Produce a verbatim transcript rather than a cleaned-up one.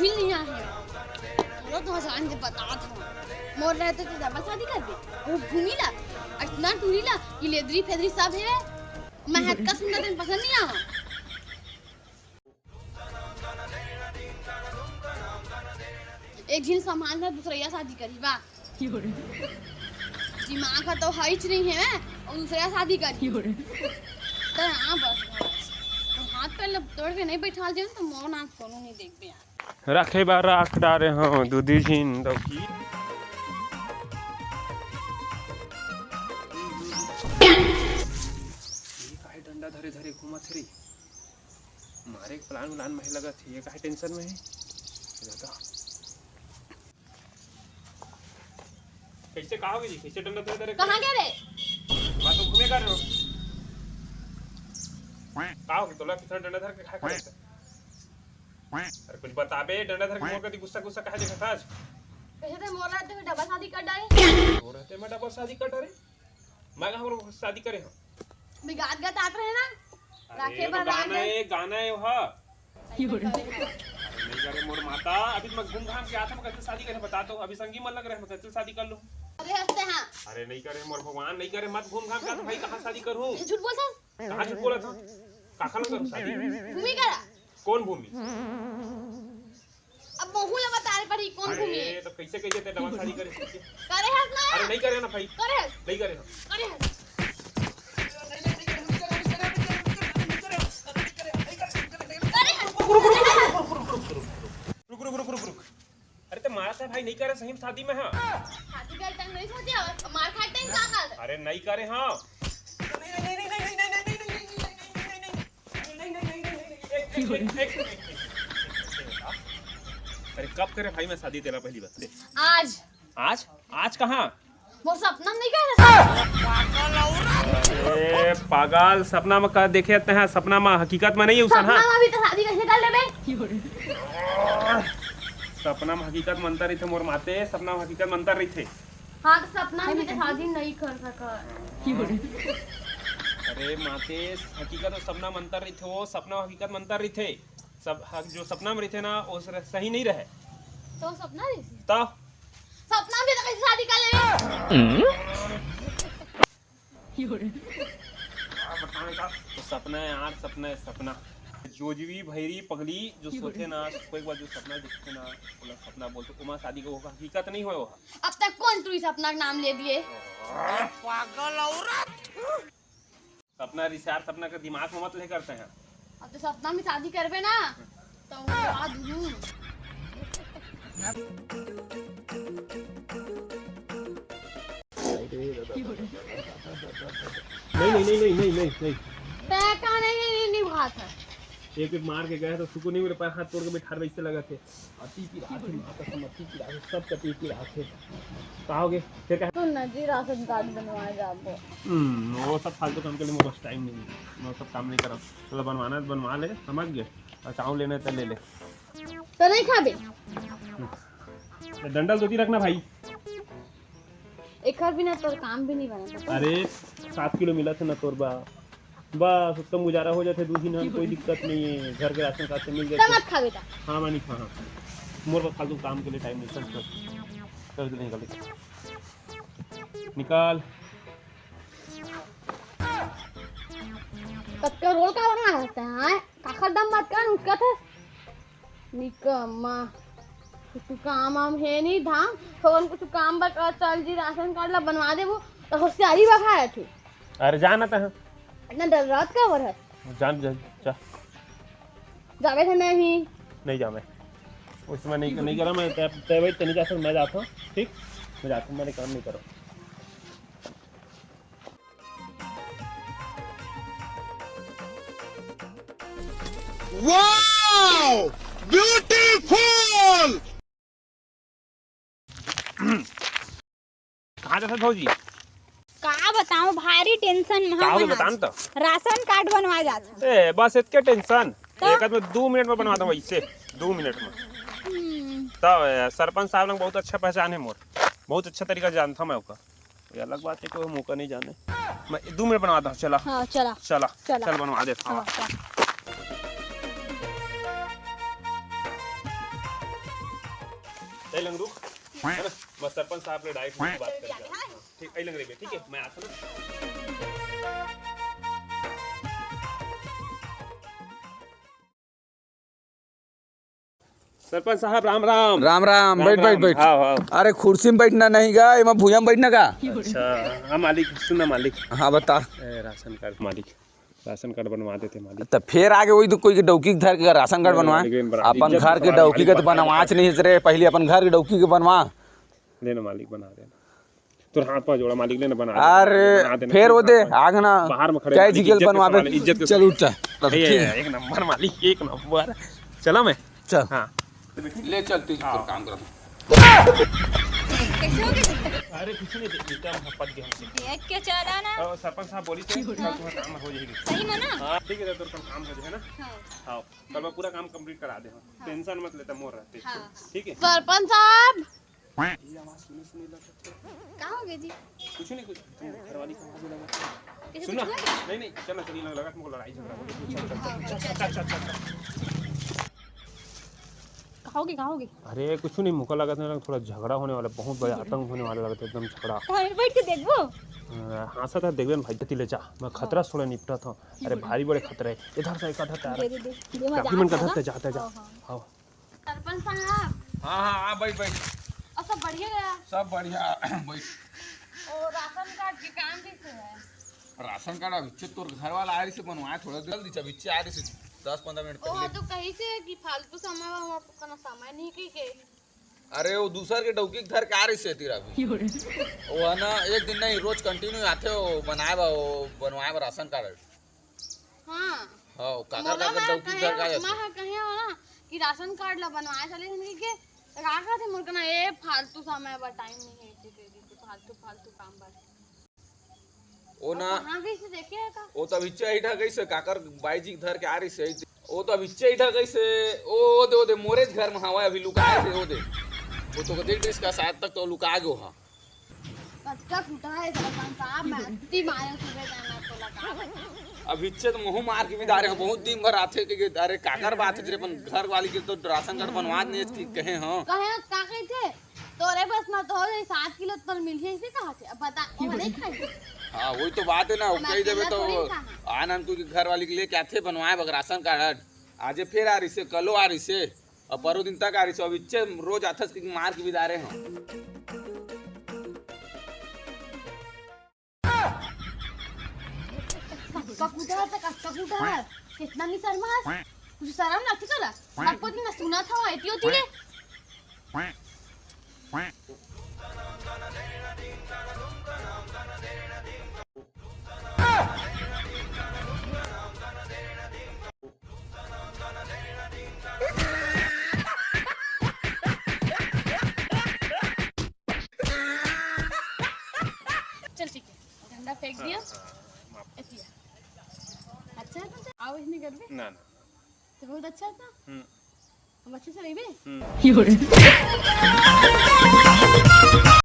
मिल नहीं आए हे। चलो तो जान दे, बता दो। मोर रहते तो डबल शादी कर दे। वो भूमि ला, अतना टूरी ला, कि लेदरी फेदरी सब हे। मैं हतका सुंदर दिन पसंद नहीं आवा। एक झिन संभाल ना, दूसरैया शादी करी बा। दिमाग का तो हईच नहीं है, और दूसरैया शादी करी। तो हाँ, बस, बस। और हाथ पैर लब तोड़ के नहीं बैठाल दे, तो मोर नाम कोनो नहीं देखबे यार। रखे बा राख डारे हंव, दूधी झिन दौकी। ये काहे डंडा धरे धरे घूमत हे रे? मारे के plan व्लान में हे लगत हे, ये काहे tension में हे? दादा। कैसे, का होगे जी? कैसे डंडा धरे धरे? कहाँ गे रे? मैं तो घूमे कर रहा हूँ। का होगे तोला? कितना डंडा धर के खाए करे? अरे कुछ बता बे, डंडा धर के मोर कती गुस्सा गुस्सा काहे देखत हस? कैसे ते मोर रहते में डबल शादी कर डारे? मोर रहते में डबल शादी कर डारे? मैं कहाँ मोर शादी करे हंव? बिगात गत आत रहे ना? अरे, राखे तो बर गाना राखे। ए, गाना ए ओहा। अरे, नहीं करे मोर माता, अभी तो मैं घूम घाम के आत हंव, मैं कइसे शादी करे बता तो, अभी संगी मन लग रहे, मैं कइसे शादी कर लूं? अरे हंसते हाँ। अरे नहीं करे मोर भगवान, नहीं करे, मत घूम घाम के आत हंव भाई, कहाँ शादी करूं? ये झूठ बोलता है। कहाँ झूठ बोलत हंव? काखर लग करूं शादी? भूमि करा। कौन भूमि? अब महू ला बताए पड़ी कौन भूमि हे। अरे, तो कैसे, कैसे ते डबल शादी करे? करे हस ना? अरे, नहीं करे ना भाई। करे हस। नहीं करे ना। करे हस। करे हस। रुक, रुक, रुक, रुक, रुक। अरे, ते मारत हे भाई, नहीं करे सही में शादी में, हाँ। शादी का time नहीं सोचे, मार खाए time का कर? अरे, नहीं करे, हाँ। अरे कब करे भाई मैं शादी तेला पहली बार? आज। आज? आज कहाँ? मोर सपना में नहीं कहे। ए पागल, सपना में का देखे ते हैं? सपना में, हकीकत में नहीं उसन, सपना हाँ? में भी तो शादी कैसे कर लेबे? सपना में हकीकत में अंतर रहिथे मोर माते, सपना में हकीकत में अंतर रहिथे। हाँ, तो सपना में तो शादी नहीं कर सका। अरे माते, हकीकत और सपना में अंतर रहिथे, वो सपना हकीकत में अंतर रहिथे। सब ह-, जो सपना में रहिथे ना, वो सर-, सही नहीं रहे। तो सपना रहिथे? तो? सपना में तो कैसे शादी कर लेबे? तो सपना है यार, सपना है, सपना। जोजवी, भैरी, पगली जो सोथे ना, कोई एक बार जो सपना देखथे ना, ओला सपना बोलथे, ओमा शादी के वो हकीकत नहीं होय, वो। अब तक कौन तू इस सपना के नाम ले दिए? पागल औरत। सपना रिसार, सपना के दिमाग में मत ले करते हैं। अब तो सपना में शादी करबे ना, तो वो आ दूँ। नहीं, नहीं, नहीं, नहीं, नहीं, नहीं, नहीं। तै का नहीं, नहीं, नहीं, नहीं हुआ था। एक, एक मार के गए तो सुकून नहीं मिले, पैर हाथ तोड़ के बैठा रहे, इससे लगा थे। अति पिरात हे, माँ कसम, अति पिरात हे, सब कति पिरात हे। का होगे? फिर कहा? तो नजी राशन कार्ड बनवाए जाबो। हम्म, वो सब फालतू काम के लिए मेरे पास टाइम नहीं है, मैं वो सब काम नहीं करब। चलो बनवाना है तो बनवा ले, समझ गए? और चावल लेना है तो ले ले। तो नहीं खाबे? हम्म। तो डंडल धोती रखना भाई। एकर बिना तोर काम भी नहीं बनत हे। अरे, सात किलो मिलत हे ना तोर बा, बस उत्तम गुजारा हो जाथे, दू दिन हम कोई दिक्कत नहीं है, घर के राशन कार्ड से मिल जाथे। मत खा बेटा। हाँ, मैं नहीं खा, हाँ। मोर बस फालतू काम के लिए टाइम नहीं, चल, चल। चल, चल, निकल, निकल। निकाल। कतका रोल का बना रहता है, हाँ? काखर दम मत कर, उसका था। निकम्मा। कुछु काम वाम हे नहीं धाम, थोन कुछु काम बता चल जी, राशन कार्ड ला बनवा देबो, तो होशियारी बखाए थे। अरे जा ना तहाँ। इतना डर्रात काबर है? जा, जा, जा। जावे थे नहीं। नहीं जावे। उसमें नहीं, नहीं करा मैं, तै, तै भाई, तै नहीं जा सकता, मैं जाता हूँ, ठीक? मैं जाता हूँ, मैंने काम नहीं करो। Wow! Beautiful! कहाँ जाथस भौजी? का बताऊं, भारी tension में का हवं होगे आज। बता न त। राशन कार्ड बनवाए जात हे। ए, बस इतके tension? त? एक आध में दू मिनट में बनवा दो वैसे, दू मिनट में। हम्म। तब, ए, सरपंच साहब लोग बहुत अच्छा पहचान हे मोर, बहुत अच्छा तरीका से जानता हूँ मैं ओकर। ये अलग बात है कि वो मौका नहीं जाने। मैं दू मिनट बनवा दो, चला। हाँ, चला। चला, चला। चल बनवा देता हूँ। हाँ, चल। तै लंग रुक, है ना? मैं सरपंच साहब ले direct बात कर। ठीक, अई लंग रहिबे, ठीक है, मैं आता ना। सरपंच साहब, राम राम। राम राम। राम बैठ, बैठ, राम। बैठ। हाँ, हाँ। अरे, कुर्सी में बैठना नहीं गा, एमा भुइयां में बैठना गा। अच्छा, हाँ मालिक, सुन ना मालिक। हाँ, बता। ए, राशन कार्ड मालिक, राशन कार्ड बनवा देते मालिक। त फेर आगे वही तो कोई के डौकी धर के राशन कार्ड बनवा। मालिक, बना-, अपन इज्जत घर के बना-, डौकी मालिक, के तो बना-, बनवाच नहीं रे, पहले अपन घर के डौकी के बनवा। ले ना मालिक, बना देना। तोर हाथ पाँव जोड़ा मालिक, ले ना बना दे, अरे, बना देना, फेर वो दे, आग ना। बाहर में खड़े क्या मालिक, जी के इज्जत के बनवाबे? सवाल है, इज्जत के चल उठ, चल। ए, ए, ठीक। एक नंबर मालिक, एक नंबर। चला मैं। चल। हाँ। ले चल, तू हाँ। काम कर। कैसे हो गए? अरे कुछ नहीं, बेटा, हम पक गए हमसे। देख के चला ना। और सरपंच साहब बोली थे, कल तुम्हारा काम हो जाएगी। सही में ना? हाँ, ठीक है, तो कल काम हो जाए ना? हाँ। हाँ, कल मैं पूरा काम complete करा दे हूँ। हाँ। Tension मत लेता, मोर रहते। हाँ। ठीक है? सरपंच साहब। ये आवाज सुने, सुने लगा। का हो गया जी? कुछ नहीं, कुछ। तुम घर वाली की आवाज लगा। कैसे सुन ना। कुछ हुआ क्या? नहीं, नहीं, चल ना, चल, लगा तुमको लड़ाई झगड़ा हो गया। चल, चल, चल, चल, चल, चल, चल। का हो गया, का हो गया? अरे, कुछ नहीं, मुका लगा था ना, थोड़ा झगड़ा होने वाला, बहुत बड़ा आतंक होने वाला लगा था, एकदम झगड़ा। तो हम बैठ के देखबो? अ, हाँ, साथ देखबे ना भाई, जल्दी ले जा, मैं खतरा हाँ। से थोड़ा निपटा था। अरे, भारी बड़े खतरा है, इधर से एक आधा तार। दे, दे, दे, दे, मैं डॉक्यूमेंट का जाता ना। धर, जा, जा, जा। हाँ, हाँ। आओ। सरपंच साहब। हाँ, हाँ, हाँ, बैठ, बैठ। और सब बढ़िया है? सब बढ़िया, बैठ। ओ, राशन कार्ड के काम कैसे है? राशन कार्ड अभी तोर घर वाला आ रही से बनवाए, थोड़ा जल्दी से, अभी आ रही से दस पंद्रह मिनट ओ, पहले। हाँ, तो कही से कि फालतू समय में हम अपना समय नहीं कही के। अरे, वो दूसर के डौकी के धर के आ रही से तेरा अभी। वो है ना, एक दिन नहीं, रोज continue आथे, वो बनाए बा, वो बनवाए बा राशन कार्ड। हाँ। हाँ, वो काकर, मोला काकर हा डौकी कहे, घर का जाथे। मैं हा कहे हो ना कि राशन कार्ड ला बनवाए चले हन कहिके, तो का कहथे मोर कना, "ए, फालतू समय बर टाइम नहीं है, इसे दे दी, फालतू, फालतू काम बर।" ओ ना, कहाँ गई से देखे है का? वो तो अभी चढ़ा गई से, काकर बाई जी के धर के आ रही से, वो तो अभी चढ़ा गई से, ओ दे, ओ दे, मोरे घर में हवा अभी लुकाए थे, ओ दे, वो तो देख रही इसका, शायद तक तो लुका गयो हा। कतका कुटा है सरपंच साहब, मैं अति मारे सुबह जाना तो लगा। अब इच्छे तो मुँह मार के भी डारे हो, बहुत दिन भर आथे के, के, अरे काकर बात है, अपन घर वाली के तो राशन कार्ड बनवा दे कि कहे हो। कहे का कहते? तोरे बस में तो हो जाई, सात किलो तो मिल जाई, इसे कहा थे? अब बता, वो नहीं खाई। हाँ, वही तो बात है ना, वो हम कही देबे अकेला तो थोड़ी खाना। आनंद को घर वाली के लेके आथे बनवाए बर राशन कार्ड। आजे फिर आ रही से, कलो आ रही से। अब परो दिन तक आ रही सो, अब इच्छे रोज आथस कि मार के बिदारे हो। कक्का कुदा है, तो कक्का कुदा है। कितना नहीं शर्मा है। कुछ शर्म ना, तू चला। बाप को दिन सुना था, वो आती होती रे। चल ठीक है, झंडा फेंक दिया। हाँ, हाँ, माफ। ऐसी है। अच्छा है तो चल, आओ इसने घर पे। ना, ना। तो बहुत अच्छा था। हम्म। हम अच्छे से रहिबे। हम्म।